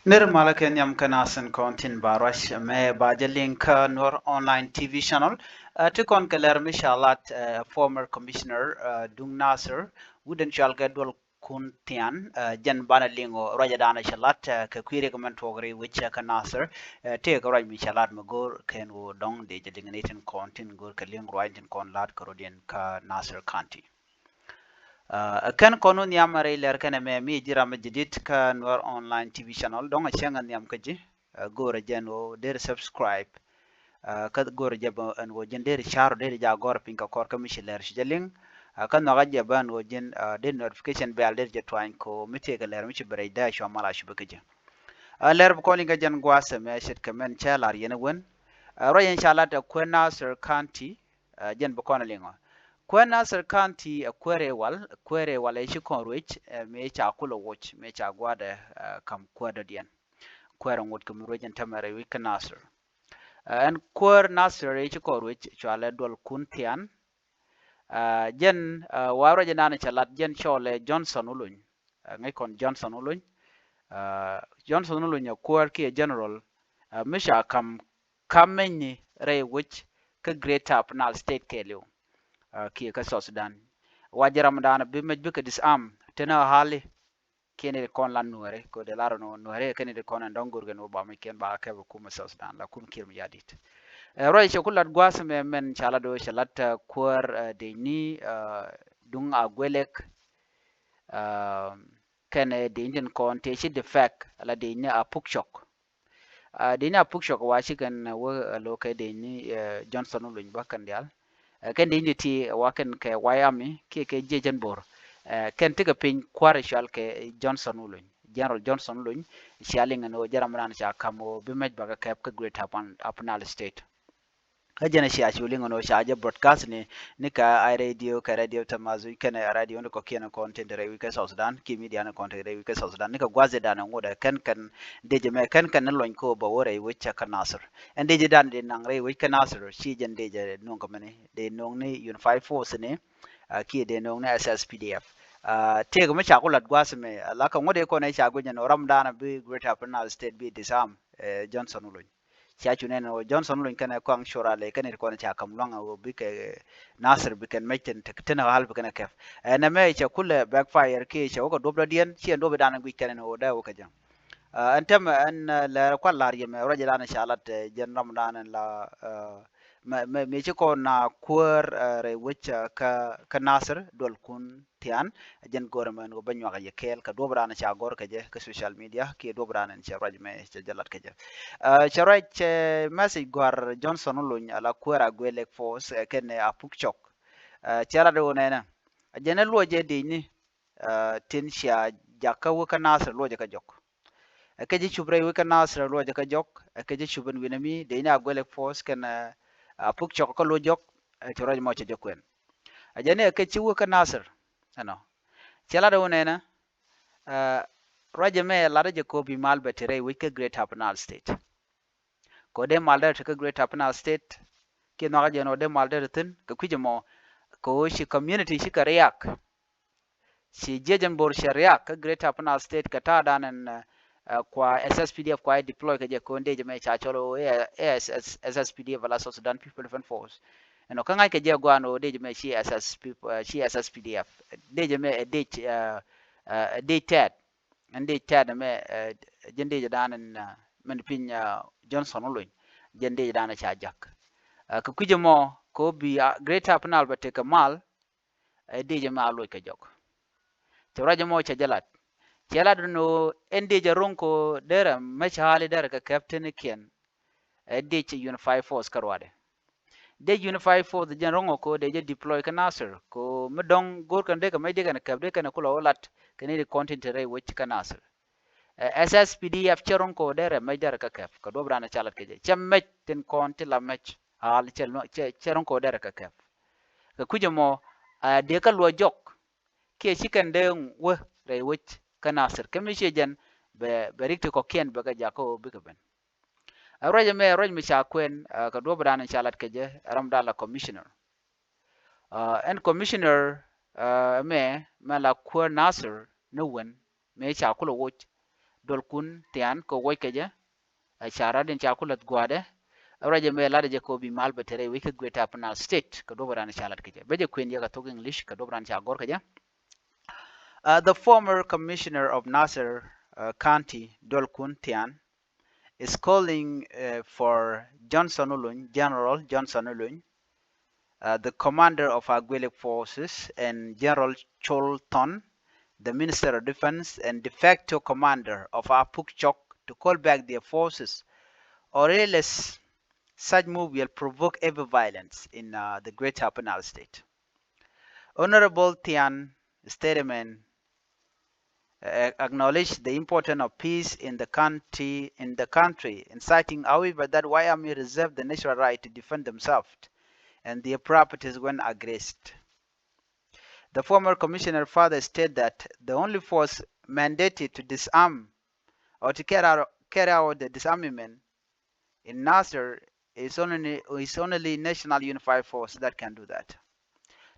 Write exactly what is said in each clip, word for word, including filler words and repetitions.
Nir malä kɛ nhiam kä nasin kɔn tin ba ruac mɛ ba jɛ liŋ kä Nuer Online T V channel. Ɛ, ti kɔn kɛ lɛr mi ca lat, ɛ, former commissioner, ɛ, duŋ Nasir, wut in cɔal kɛ Duɔl Kun Thian, ɛ, jɛn banɛ liŋ ɣöö ruacɛ danɔ cɛ lat, ɛ, kɛ kui̱ rik mɛn tuɔk ri wi̱c kä Nasir, ɛ, tëëkɛ ruac mi cɛ lat mi go̱o̱r kɛn ɣöö dɔ̱ŋ dee jɛ liŋ ni tin kɔn tin go̱o̱r kɛ liŋ ruac tin kɔn lat kɛ rɔ̱diɛn kä Nasir County. Ɛ, kɛn kɔn wä nhiam rɛy lɛr kɛnɛ mɛ mi ji̱ ram mi jadid kä Nuer Online T V channel, dɔ̱ŋ a cäŋ a nhiam kä ji̱, ɛ, go̱o̱rɛ jɛn ɣöö der subscribe, ɛ, kä go̱o̱rɛ jɛ bä ɛn ɣöö ji̱n der car, der ja gɔ̱r piny kä kɔr kä mi ci lɛr ci jɛ liŋ, ɛ, kä nhɔakä jɛ bä ɛn ɣöö ji̱n, ɛ, der notification bell der jɛ tuany kɛ ɣöö mi tëëkɛ lɛr mi ci bɛ rɛy dee cua mal a cupɛ kä ji̱. Ɛ, lɛr bi kɔn liŋ kä jɛn gua̱a̱th ɛmɛ ce̱tkɛ mɛn cä lar yɛn ɛ wen. Ɛ, ruac yɛn ca lat ɛ kuɛn Nasir County, ɛ, jɛn bi kɔn liŋ ɔ. Kuɛn Nasir County ɛ kuäär ëë wal, kuäär ëë wal ëë ci kɔn ruec, ɛ, mëë ca kulɛ woc, mëë ca gua̱a̱dɛ, ɛ, ka̱m kuäär dɔ̱diɛn. Kuäär ɛ ŋot kɛ mi ruec ɛn tämɛ rɛy wi̱c kä Nasir. Ɛ, ɛn kuäär Nasir ëë ci kɔn ruec, cɔalɛ Duɔl Kun Thian. Ɛ, jɛn, ɛ, wa ruac ɛnan cɛ lat jɛn cɔɔlɛ Johnson Oluny. Ɛ, ŋäc kɔn Johnson Oluny. Ɛ, Johnson Oluny ɛ kuäär kiɛ general, ɛ, mi ca ka̱m ka̱m mɛnyni rɛy wec kä Greater Upper Nile State kɛɛliw, ɛ, kiɛ kä South Sudan. Wa jɛ ram dan bi mɛc bikɛ disarm, tenɛ hali, kiɛ ni di kɔn lan Nuɛri, kɛ dee lar nɔ Nuɛri, kɛ ni di kɔn ɛn dɔ̱ŋ go̱rkɛ ni wä ba mɛc kɛn ba kɛ bi kumɛ South Sudan, la kum Kiir Mayardit. Ɛ, ruac cɛ ku lat gua̱a̱th mɛ mɛn ca lat do̱ cɛ lat, ɛ, kuäär, ɛ, dec ni, ɛ, duŋ Aguelek, ɛ, kɛnɛ dec ni tin kɔn tëë ci defect, la dec ni Apuk Cɔk. Ɛ, dec ni Apuk Cɔk wa ci kɛn wä, ɛ, lo̱kɛ dec ni, ɛ, Johnson Oluny bä kɛn diaal. Ɛ, kɛn dec ni ti wa kɛn kɛ White Army kiɛ kɛ jiɛc jɛn bo̱r. Ɛ, kɛn tekɛ piny kua̱r cɔal kɛ Johnson Oluny. General Johnson Oluny cia liŋ ɛn ɣöö jɛ ram ran ca ka̱m ɣöö bi mɛc bakɛ kɛp kä Greater Upper, Upper Nile State. Kä jɛn a cia cu liŋ ɛn ɣöö ca jɛ broadcast ni, ni kɛ a radio, kɛ radio Tamazuj, kɛnɛ a radio ni kɔ̱kiɛn kɔn tin te rɛy wi̱c kä South Sudan, ki media ni kɔn te rɛy wi̱c kä South Sudan, ni kɛ gua̱th dan ŋot ɛ kɛn kɛn dec mɛ kɛn kɛn ni lony ko bɛ wä rɛy wi̱c kä Nasir. Ɛn dec dan di naŋ rɛy wi̱c kä Nasir, ci jɛn dec nuŋ kɛ mɛni, dec nuŋ ni Unified Force ni, a, kiɛ dec nuŋ ni S S P D F. A, tëëk mi ca ku lat gua̱th mɛ, a, la kɛ ŋot ɛ kɔn ɛ ca guic ɛn ɣöö ram dan bi Greater Upper Nile State bi disarm, ɛ, Johnson Oluny. Cia cu nɛn ɣöö Johnson Oluny kɛnɛ kɔaŋ cor alɛ kɛnɛ ti kɔn ca ka̱m luaŋ ɣöö bikɛ Nasir bikɛn mɛc tin, tin hal bikɛn kɛp. Ɛ, nɛmɛ cɛ kulɛ backfire kiɛ cɛ wä kɛ duɔ̱p dɔ̱diɛn, ci ɛn duɔ̱p dan guic kɛn ɛn ɣöö dee wä kɛ jɛ. Ɛ, ɛn tɛmɛ ɛn, ɛ, lɛr kual lar yɛmɛ ruac dan ca lat, ɛ, jɛn ram dan ɛn la, ɛ, mɛ, mɛ, mɛ ci kɔn na kuäär, ɛ, rɛy wec, ɛ, kä, kä Nasir Duɔl Kun Thian, ɛ jɛn go̱rɛ mɛn ɣöö bä nyuak a yɛ kɛɛl kɛ duɔ̱p ran ca gɔ̱r kɛ jɛ kä social media kiɛ duɔ̱p ran cɛ ruac mɛ cɛ jɛ lat kɛ jɛ. Ɛ, cɛ ruac, ɛ, message gua̱r Johnson Oluny ala kuäär Aguelek Force, ɛ, kɛnɛ Apuk Cɔk. Ɛ, cɛ lat ɣöö nɛnɛ. Ɛ jɛn ɛ luɔcɛ dec ni, ɛ, tin cia jak kä wä kä Nasir luɔcɛ kä jɔk. Ɛ kɛ ji̱ cup rɛy wä kä Nasir luɔcɛ kä jɔk. Ɛ kɛ ji̱ cup ɛn wi̱nɛ mi dec ni Aguelek Force kɛnɛ, ɛ, Apuk Cɔk kä luɔc jɔk. Ɛ, cɛ ruac mɔ cɛ jɛ kuɛn. A jɛn ɛ kɛ ci wä kä Nasir. Ɛnɔ. Cɛ lat ɛ wä nɛnɛ, ɛ, ruacɛ mɛ lat ɛ jɛ ko̱ bi mal bɛ te rɛy wec kä Greater Upper Nile State. Kɛ ɣöö dee mal derɛ te kä Greater Upper Nile State. Kiɛ nhɔakä jɛ ɛn ɣöö dee mal derɛ thi̱n kɛ kui̱c ɛmɔ. Kɛ ɣöö ci community ci kɛ riak. Ci jiɛc ɛn bo̱r cɛ riak kä Greater Upper Nile State kɛ ta̱a̱ dan ɛn, ɛ, kua S S P D F kua deploy kɛ jɛ kɛ ɣöö dee jɛ mɛ ca cɔl ɣöö ɛ, ɛ, S S P D F ala South Sudan People Defense Force. Ɛnɔ kä ŋa̱c kɛ jɛ gua̱a̱n ɣöö dee jɛ mɛ ci S S P, ɛ, ci S S P D F. Dee jɛ mɛ ɛ dec, ɛ, ɛ, dec tɛt. Ɛn dec tɛt ɛmɛ, ɛ, jɛn dec dan ɛn, ɛ, mɛn piny, ɛ, Johnson Oluny. Jɛn dec dan ɛ ca jak. Ɛ, kɛ kui̱c ɛmɔ kɛ ɣöö bi, ɛ, Greater Upper Nile bɛ tekɛ mal, ɛ, dec ɛmɛ a loc kɛ jɔk. Cɛ ruac ɛmɔ cɛ jɛ lat. Cɛ lat ɛn ɣöö ɛn dec ɛ ro̱ŋ kɛ ɣöö derɛ mɛ ca hali derɛ kɛ kɛp tenikiɛn. Ɛ dec Unified Force kä ruadɛ. Dec Unified Force jɛn ro̱ŋ ɔ kɛ ɣöö dec jɛ deploy kä Nasir kɛ ɣöö mi dɔ̱ŋ go̱o̱r kɛn dee kɛ mɛc dee kɛn kɛp dee kɛn kulɛ wä lat kɛ ni di kɔn tin te rɛy wec kä Nasir. Ɛ, S S P D F cɛ ro̱ŋ kɛ ɣöö derɛ mɛc derɛ kɛ kɛp kɛ duɔ̱p dan ca lat kɛ jɛ. Cɛ mɛc tin kɔn ti la mɛc. Al cɛ, cɛ, cɛ ro̱ŋ kɛ ɣöö derɛ kɛ kɛp. Kɛ kui̱c ɛmɔ, ɛ, dee kä luɔc jɔk. Kiɛ ci kɛn dee wä rɛy wec kä Nasir. Kä mi ciɛ jɛn bɛ, bɛ rik ti kɔ̱kiɛn bɛ kɛ jakä ɣöö bikɛ ben. Ɛ ruac ɛmɛ, ɛ ruac mi ca kuɛn, ɛ, kɛ duɔ̱p dan ca lat kɛ jɛ, ɛ ram dan la commissioner. Ɛ, ɛn commissioner, ɛ, ɛmɛ, mɛ la kuäär Nasir ni wen, mëë ca kulɛ woc. Duɔlkun Thian kɛ wuɔc kɛ jɛ. Ɛ ca rat in ca ku la̱th gua̱a̱dɛ. Ɛ ruac ɛmɛ latdɛ jɛ kɛ ɣöö bi mal bɛ te rɛy wec kä Greater Upper Nile State kɛ duɔ̱p ran ca lat kɛ jɛ. Bɛ jɛ kuën yɛ kɛ thok English kɛ duɔ̱p ran ca gɔ̱r kɛ jɛ. Uh, the former commissioner of Nasir, uh, County, Duɔlkun Thian, is calling, uh, for Johnson Olony, General Johnson Olony, uh, the commander of Agwelek forces, and General Chol Thon, the Minister of Defense and de facto commander of Apuk Chok, to call back their forces, or else such move will provoke heavy violence in, uh, the Greater Upper Nile State. Honorable Thian statement, uh, acknowledge the importance of peace in the country, in the country, inciting, however, that White Army reserve the natural right to defend themselves and their properties when aggressed. The former commissioner further stated that the only force mandated to disarm or to carry out, carry out the disarmament in Nasir is only, is only National Unified Force that can do that.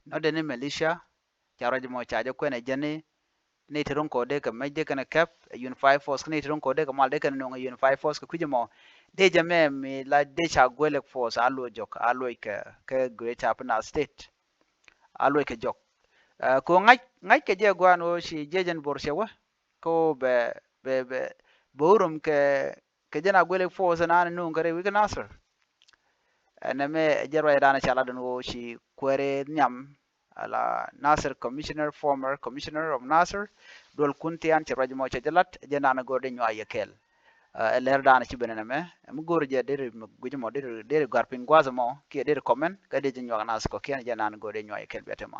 Not any militia, ca ruac mɔ ca jɛ kuɛn ɛ jɛn ni, ni ti ruŋ kɔ dee kɛ mec dee kɛn ɛ kɛp ɛ Unified Force, ni ti ruŋ kɔ dee kɛ mal dee kɛn ɛ nuŋ ɛ Unified Force kɛ kui̱c mɔ. Dee jɛ mɛ mi la dee ca Agwelek force a luɔc jɔk, a luɔc kɛ, kɛ Greater Upper Nile State. A luɔc kɛ jɔk. Ɛ, kɛ ɣöö ŋa̱c, ŋa̱c kɛ jɛ gua̱a̱n ɣöö ci jiɛc ɛn bo̱r cɛ wä. Kɛ ɣöö bɛ, bɛ, bɛ, bɛ wä rom kɛ, kɛ jɛn Agwelek force ɛn an nuŋ kɛ rɛy wec kä Nasir. Ɛn ɛmɛ ɛ jɛn ruacdan ca lat ɛn ɣöö ci kuäärɛ nhiam, ala Nasir commissioner, former commissioner of Nasir, Duɔlkun Thian, ci ruac mɔ cɛ jɛ lat, ɛ jɛn dan go̱r dee nyuak yɛ kɛɛl. Ɛ, ɛ lɛr dan ci ben ɛn ɛmɛ, ɛ mi go̱r jɛ deri guic mɔ, deri, deri gɔ̱a̱r piny gua̱a̱th mɔ, kiɛ deri comment, kä dee jɛ nyuak Nasir kɔ̱kiɛn, ɛ jɛn dan go̱r dee nyuak yɛ kɛɛl, bia te ma.